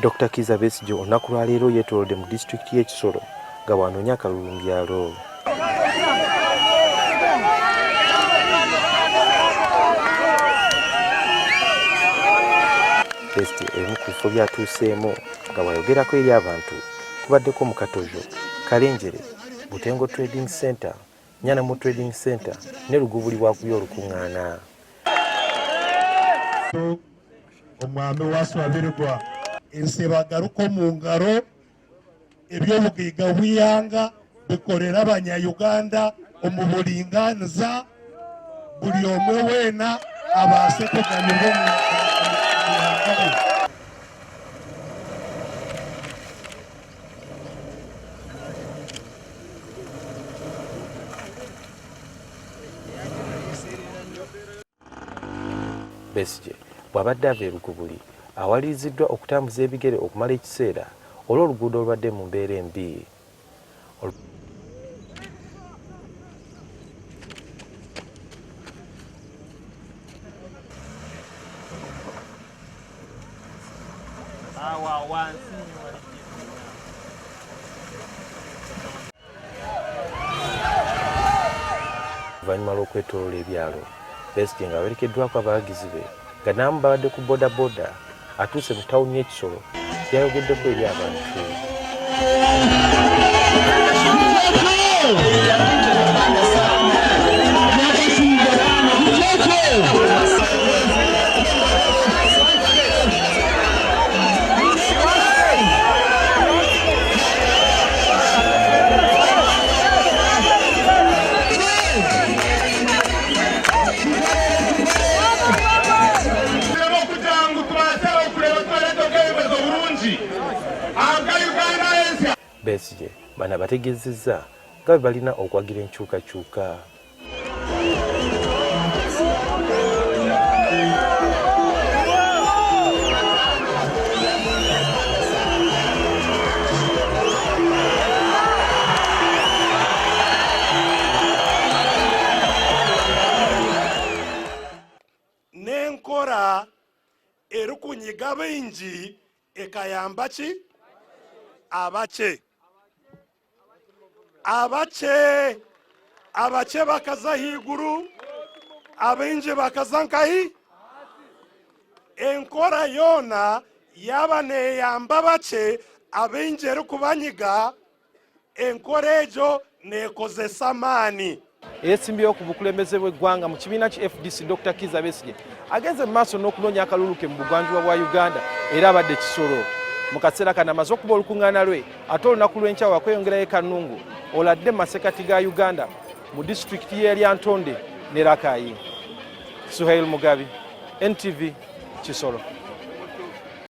Dr. Kizza Besigye olunaku lwaleero yeetoolodde mu disitulikiti y'e Kisoro nga bw'anoonya akalulu mu byalo. Besigye ebimu ku bifo by'atuuseemu nga bw'ayogerako eri abantu kubaddeko mu Katojo, Kalenjere, Butengo Trading Center, Nyanamo Trading Center ne Lugubuli bw'akubye olukuŋŋaana. Omwami Waswabirigwa ensi ebagaruka omu ngaro, eby'obugaiga bw'eihanga bikorere abanya-Uganda omu buringaaniza, buri omwe weena abaase kuganyirwa omu ihanga rye. Besigye bw'abadde ava e Lugubuli awaliriziddwa okutambuza ebigere okumala ekiseera olw'oluguudo olubadde mu mbeera embi. Oluvannyuma lw'okwetooloola ebyalo, Besigye ng'awerekeddwako abawagizi be nga n'abamu babadde ku bodaboda atuuse mu tawuni y'e Kisoro yayogeddeko eri abantu. Besigye bano abategeezezza nga bwe balina okuwagira enkyukakyuka. N'enkora erikunyiga baingi ekayamba ki? Abakye. Abakye. Abakye bakaza ahaiguru, abaingi bakaza nkahi? Enkora yoona yaaba neeyamba abakye, abaingi erikubanyiga, Enkora egyo neekozesa amaani. Eyesimbyewo ku bukulembeze bw'eggwanga mu kibiina ki fdc Dr. Kizza Besigye agenze mu maaso n'okunoonya akalulu ke mu bugwanjuba bwa Uganda era abadde Kisoro. Mu kaseera kano amaze okuba olukuŋŋaana lwe ate olunaku lw'enkya wakweyongerayo e Kanungu oladde mu masekati ga Uganda mu disitulikiti y'e Lyantonde ne Rakai. Suhail Mugabi, NTV, Kisoro.